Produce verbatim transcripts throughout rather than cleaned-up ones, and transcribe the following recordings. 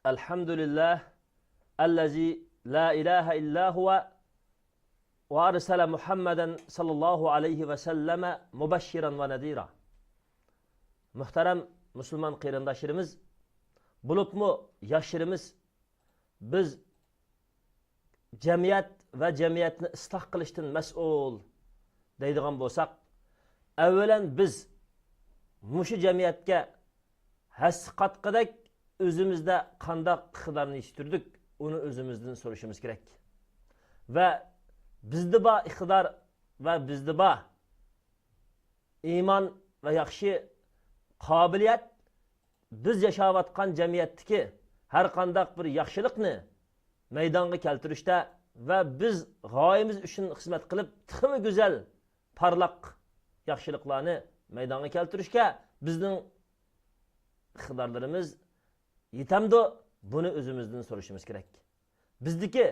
الحمد لله الذي لا إله إلا هو وأرسل محمدا صلى الله عليه وسلم مبشرا ونذيرا. مۇھتەرەم مۇسۇلمان قېرىنداشلىرىمىز، بولۇپمۇ ياشلىرىمىز، بىز جەمئىيەت ۋە جەمئىيەتنى ئىسلاھ قىلىشتىن مەسئۇل دەيدىغان بولساق، ئەۋۋەلەن بىز مۇشۇ جەمئىيەتكە ھەسسە قاتقۇدەك ئۆزىمىزدە قانداق ئىقتىدارنى يېتىشتۈردۇق، ئۇنى ئۆزىمىزدىن سورىشىمىز كېرەك. ۋە بىزدە بار ئىقتىدار ۋە بىزدە بار ئىمان ۋە ياخشى قابىلىيەت بىز ياشاۋاتقان جەمئىيەتتىكى ھەر قانداق بىر ياخشىلىقنى مەيدانغا كەلتۈرۈشتە ۋە بىز غايىمىز ئۈچۈن خىزمەت قىلىپ، تېخىمۇ گۈزەل، پارلاق ياخشىلىقلارنى مەيدانغا كەلتۈرۈشكە بىزنىڭ ئىقتىدارلىرىمىز يېتەمدۇ؟ بۇنى ئۆزىمىزدىن سورىشىمىز كېرەك. بىزدىكى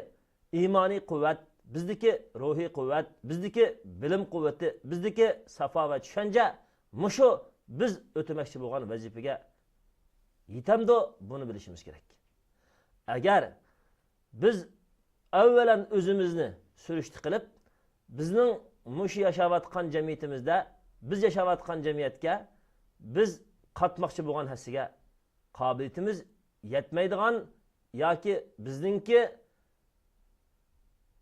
ئىمانىي قۇۋۋەت، بىزدىكى روھىي قۇۋۋەت، بىزدىكى بىلىم قۇۋۋىتى، بىزدىكى ساپا ۋە چۈشەنچە مۇشۇ بىز ئۆتىمەكچى بولغان ۋەزىپىگە يېتەمدۇ؟ بۇنى بىلىشىمىز كېرەك. ئەگەر بىز ئەۋۋەلەن ئۆزىمىزنى سۈرۈشتە قىلىپ، بىزنىڭ مۇشۇ ياشاۋاتقان جەمئىيىتىمىزدە، بىز ياشاۋاتقان جەمئىيەتكە بىز قاتماقچى بولغان ھەسسىگە قابىلىيىتىمىز يەتمەيدىغان ياكى بىزنىڭكى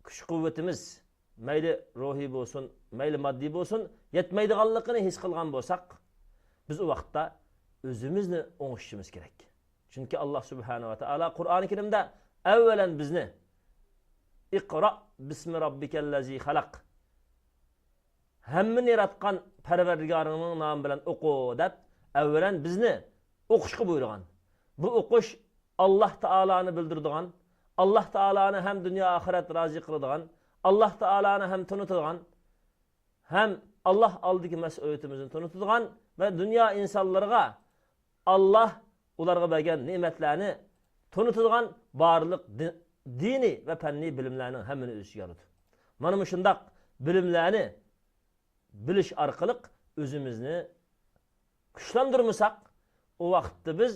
كۈچ-قۇۋۋىتىمىز، مەيلى روھىي بولسۇن، مەيلى ماددىي بولسۇن، يەتمەيدىغانلىقىنى ھېس قىلغان بولساق، بىز ئۇ ۋاقىتتا ئۆزىمىزنى ئوڭشىشىمىز كېرەك. چۈنكى ئاللا سۇبھانەھۇ ۋە تائالا قۇرئانى كەرىمدە ئەۋۋەلەن بىزنى «ئىقرا بىسمى راببىكەللەزى خەلەق، ھەممىنى ياراتقان پەرۋەردىگارىڭنىڭ نامى بىلەن ئوقۇ» دەپ، ئەۋۋەلەن بىزنى ئوقۇشقا بۇيرۇغان. بۇ ئوقۇش ئاللا تائالانى بىلدۈرىدىغان، ئاللا تائالانى ھەم دۇنيا ئاخىرەت رازى قىلىدىغان، ئاللا تائالانى ھەم تونۇتىدىغان، ھەم ئاللا ئالدىدىكى مەسئۇلىيىتىمىزنى تونۇتىدىغان ۋە دۇنيا ئىنسانلىرىغا ئاللا ئۇلارغا بەرگەن نېمەتلەرنى تونۇتىدىغان بارلىق دى-، دىنىي ۋە پەننىي بىلىملەرنىڭ ھەممىنى ئۆز ئىچىگە ئالىدۇ. مانا مۇشۇنداق بىلىملەرنى بىلىش ئارقىلىق ئۆزىمىزنى كۈچلەندۈرمىسەك، ئۇ ۋاقىتتا بىز،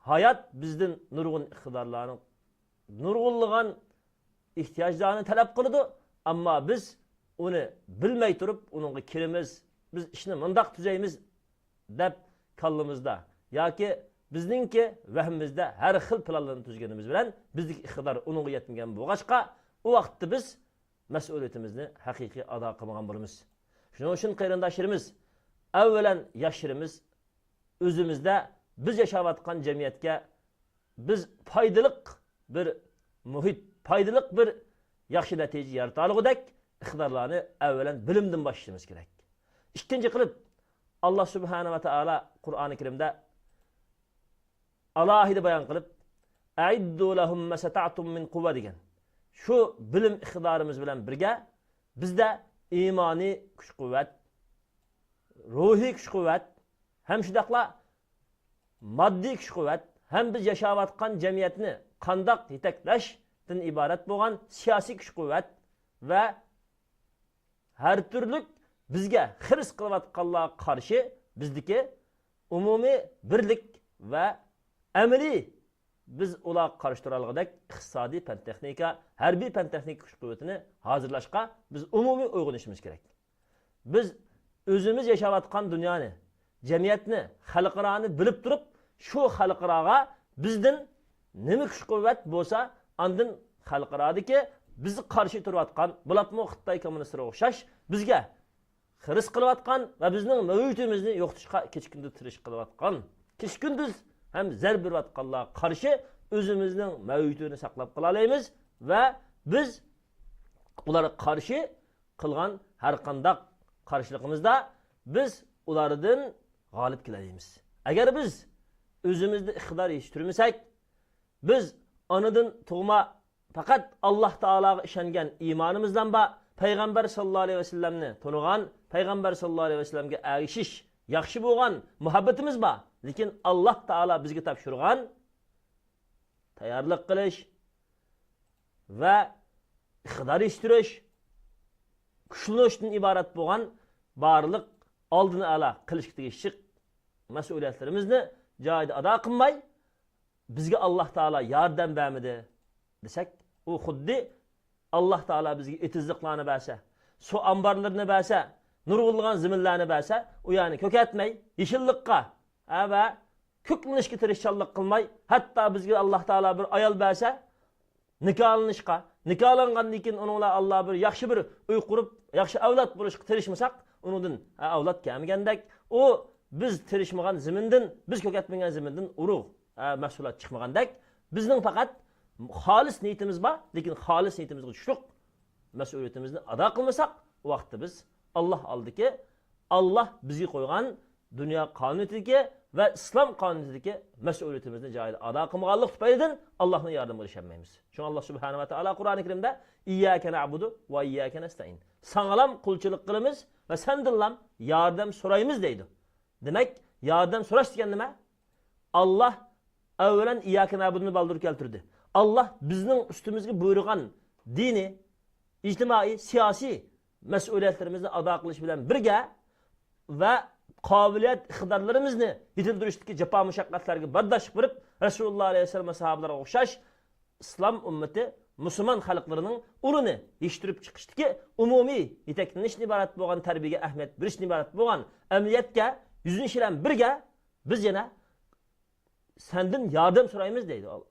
ھايات بىزدىن نۇرغۇن ئىقتىدارلارنى، نۇرغۇنلىغان ئېھتىياجلارنى تەلەپ قىلىدۇ، ئەمما بىز ئۇنى بىلمەي تۇرۇپ ئۇنىڭغا كىرىمىز، بىز ئىشنى مۇنداق تۈزەيمىز دەپ كاللىمىزدا ياكى بىزنىڭكى ۋەھمىمىزدە ھەر خىل پىلانلارنى تۈزگىنىمىز بىلەن بىزدىكى ئىقتىدار ئۇنىڭغا يەتمىگەن بولغاچقا، ئۇ ۋاقىتتا بىز مەسئۇلىيىتىمىزنى ھەقىقىي ئادا قىلمىغان بولىمىز. شۇنىڭ ئۈچۈن قېرىنداشلىرىمىز، ئەۋۋەلەن ياشلىرىمىز ئۆزىمىزدە بىز ياشاۋاتقان جەمئىيەتكە بىز پايدىلىق بىر مۇھىت، پايدىلىق بىر ياخشى نەتىجە يارىتالىغۇدەك ئىقتىدارلارنى ئەۋۋەلەن بىلىمدىن باشلىشىمىز كېرەك. ئىككىنچى قىلىپ، ئاللا سۇبھانە ۋە تائالا قۇرئانى كەرىمدە ئالاھىدە بايان قىلىپ، «ئەئىددۇ لەھۇم مەستەتەئتۇم مىن قۇۋۋە» دېگەن. شۇ بىلىم ئىقتىدارىمىز بىلەن بىرگە بىزدە ئىمانىي كۈچ-قۇۋۋەت، روھىي كۈچ-قۇۋۋەت ھەم شۇنداقلا ماددىي كۈچ-قۇۋۋەت ھەم بىز ياشاۋاتقان جەمئىيەتنى قانداق يېتەكلەشتىن ئىبارەت بولغان سىياسىي كۈچ-قۇۋۋەت ۋە ھەر تۈرلۈك بىزگە خىرىس قىلىۋاتقانلارغا قارشى بىزدىكى ئومۇمىي بىرلىك ۋە ئەمەلىي بىز ئۇلارغا قارشى تۇرالىغۇدەك ئىقتىسادىي پەن-تېخنىكا، ھەربىي پەن-تېخنىكا كۈچ-قۇۋۋىتىنى ھازىرلاشقا بىز ئومۇمىي ئويغىنىشىمىز كېرەك. بىز ئۆزىمىز ياشاۋاتقان دۇنيانى، جەمئىيەتنى، خەلقئارانى بىلىپ تۇرۇپ، شۇ خەلقئاراغا بىزدىن نېمە كۈچ-قۇۋۋەت بولسا، ئاندىن خەلقئارادىكى بىزگە قارشى تۇرۇۋاتقان، بولۇپمۇ خىتاي كوممۇنىستلىرىغا ئوخشاش، بىزگە خىرىس قىلىۋاتقان ۋە بىزنىڭ مەۋجۇدىيىتىمىزنى يوقىتىشقا كېچە-كۈندۈز تىرىشىش قىلىۋاتقان، كېچە-كۈندۈز ھەم زەربە بېرىۋاتقانلارغا قارشى ئۆزىمىزنىڭ مەۋجۇدىيىتىنى ساقلاپ قالالايمىز ۋە بىز ئۇلارغا قارشى قىلغان ھەر قانداق قارشىلىقىمىزدا بىز ئۇلاردىن غالىب كېلەلەيمىز. ئەگەر بىز ئۆزىمىزدە ئىقتىدار يېتىشتۈرمىسەك، بىز ئانىدىن تۇغما پەقەت ئاللا تائالاغا ئىشەنگەن ئىمانىمىزلا بار، پەيغەمبەر ساللاللاھۇ ئەلەيھى ۋەسەللەمنى تونۇغان، پەيغەمبەر ساللاللاھۇ ئەلەيھى ۋەسەللەمگە ئەگىشىش ياخشى بولغان مۇھەببىتىمىز بار. لېكىن ئاللا تائالا بىزگە تاپشۇرغان تەييارلىق قىلىش ۋە ئىقتىدار يېتىشتۈرۈش، كۈچلىنىشتىن ئىبارەت بولغان بارلىق ئالدىن ئالا قىلىشقا تېگىشلىك مەسئۇلىيەتلىرىمىزنى جايىدا ئادا قىلماي، بىزگە ئاللاھ تائالا ياردەم بەرمىدى دېسەك، ئۇ خۇددى ئاللاھ تائالا بىزگە ئېتىزلىقلارنى بەرسە، سۇ ئامبارلىرىنى بەرسە، نۇرغۇنلىغان زېمىنلەرنى بەرسە، ئۇ يەرنى كۆكەرتمەي، يېشىللىققا، ھە، ۋە كۆكلىنىشكە تىرىشچانلىق قىلماي، ھەتتا بىزگە ئاللاھ تائالا بىر ئايال بەرسە، نىكاھلىنىشقا، نىكاھلانغاندىن كېيىن ئۇنىڭ بىلەن ئاللا بىر ياخشى بىر ئۆي قۇرۇپ، ياخشى ئەۋلاد بولۇشقا تىرىشمىساق، ئۇنىڭدىن، ھە، ئەۋلاد كەلمىگەندەك، ئۇ بىز تىرىشمىغان زېمىندىن، بىز كۆكەرتمىگەن زېمىندىن ئۇرۇغ، ھە، مەھسۇلات چىقمىغاندەك، بىزنىڭ پەقەت خالىس نىيىتىمىز بار، لېكىن خالىس نىيىتىمىزگە چۈشلۈق مەسئۇلىيىتىمىزنى ئادا قىلمىساق، ئۇ ۋاقىتتا بىز ئاللا ئالدىكى، ئاللا بىزگە قويغان دۇنيا قانۇنىيىتىدىكى ۋە ئىسلام قانۇنىيىتىدىكى مەسئۇلىيىتىمىزنى جايىدا ئادا قىلمىغانلىق تۈپەيلىدىن ئاللانىڭ ياردىمىگە ئېرىشەلمەيمىز. شۇڭا ئاللا سۇبھانەھۇ ۋە تائالا قۇرئانى كەرىمدە، «ئىيياكە نەئبۇدۇ ۋە ئىيياكە نەستەئىن.» ساڭىلام قۇلچىلىق قىلىمىز ۋە سەندىنلام ياردەم سورايمىز دەيدۇ. دېمەك، ياردەم سوراش دېگەن نېمە؟ ئاللا ئەۋۋەلەن ئىيياكە نەئبۇدۇنى بالدۇر كەلتۈردى. ئاللا بىزنىڭ ئۈستىمىزگە بۇيرۇغان دىنىي، ئىجتىمائىي، سىياسىي مەسئۇلىيەتلىرىمىزنى ئادا قىلىش بىلەن بىرگە ۋە قابىلىيەت ئىقتىدارلىرىمىزنى يېتىلدۈرۈشتىكى جاپا مۇشەققەتلەرگە بەرداشلىق بېرىپ، رەسۇلۇللا ئەلەيھىسسالام ۋە ساھابىلارغا ئوخشاش ئىسلام ئۈممىتى، مۇسۇلمان خەلقلىرىنىڭ ئورنىنى يېتىشتۈرۈپ چىقىشتىكى ئومۇمىي يېتەكلىنىشتىن ئىبارەت بولغان، تەربىيەگە ئەھمىيەت بېرىشتىن ئىبارەت بولغان ئەمەلىيەتكە يۈزلىنىش بىلەن بىرگە، بىز يەنە سەندىن ياردەم سورايمىز دەيدۇ،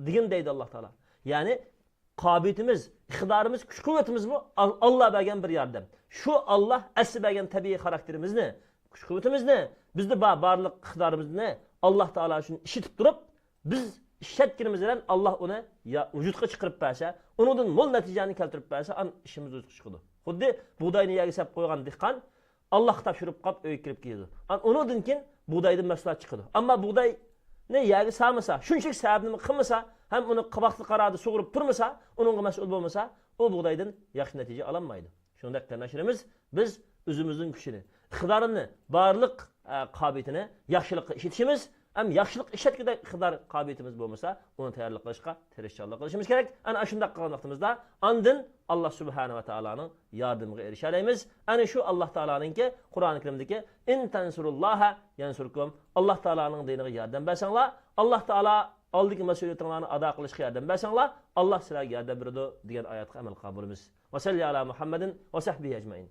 دېگىن دەيدۇ ئاللا تائالا. يەنى قابىلىيىتىمىز، ئىقتىدارىمىز، كۈچ قۇۋۋىتىمىزمۇ ئال-، ئاللا بەرگەن بىر ياردەم. شۇ ئاللا ئەسلى بەرگەن تەبىئىي خاراكتېرىمىزنى، كۈچ قۇۋۋىتىمىزنى، بىزدە بار بارلىق ئىقتىدارىمىزنى ئاللا تائالا ئۈچۈن ئىشلىتىپ تۇرۇپ، بىز ئىشلەتكىنىمىز بىلەن ئاللا ئۇنى يا-، ۋۇجۇدقا چىقىرىپ بەرسە، ئۇنىڭدىن مول نەتىجىنى كەلتۈرۈپ بەرسە، ئان ئىشىمىز ۋۇجۇدقا چىقىدۇ. خۇددى بۇغداينى يەرگە سەپ قويغان دېھقان ئاللاھقا تاپشۇرۇپ قاپ ئۆيگە كىرىپ كېتىدۇ. ئان-، ئۇنىڭدىن كېيىن بۇغدايدىن مەھسۇلات چىقىدۇ. ئەمما بۇغداينى يەرگە سالمىسا، شۇنچىلىك سەۋەبنى قىلمىسا ھەم ئۇنى ۋاقتى قاراردا سۇغۇرۇپ تۇرمىسا، ئۇنىڭغا مەسئۇل بولمىسا، ئۇ بۇغدايدىن ياخشى نەتىجە ئالالمايدۇ. شۇنىڭدەك قېرىنداشلىرىمىز، بىز ئۆزىمىزنىڭ كۈچىنى، ئىقتىدارىنى، بارلىق، ئە، قابىلىيىتىنى ياخشىلىققا ئىشلىتىشىمىز ھەم ياخشىلىق ئىشلەتكۈدەك ئىقتىدار، قابىلىيىتىمىز بولمىسا، ئۇنى تەييارلىق قىلىشقا تىرىشچانلىق قىلىشىمىز كېرەك. ئەنە ئاشۇنداق قىلغان ۋاقتىمىزدا ئاندىن ئاللا سۇبھانەھۇ ۋە تائالانىڭ ياردىمىگە ئېرىشەلەيمىز. ئەنە شۇ ئاللا تائالانىڭكى قۇرئانى كەرىمدىكى، «ئىن تەنسۇرۇللاھە يەنسۇركۇم»، ئاللا تائالانىڭ دىنىغا ياردەم بەرسەڭلار، ئاللا تائالا ئالدىكى مەسئۇلىيىتىڭلارنى ئادا قىلىشقا ياردەم بەرسەڭلار، ئاللا سىلەرگە ياردەم بېرىدۇ، دېگەن ئايەتكە ئەمەل قىلغان بولىمىز. ۋە سەللى ئالا مۇھەممەدىن ۋە سەھبىھى ئەجمەئىن.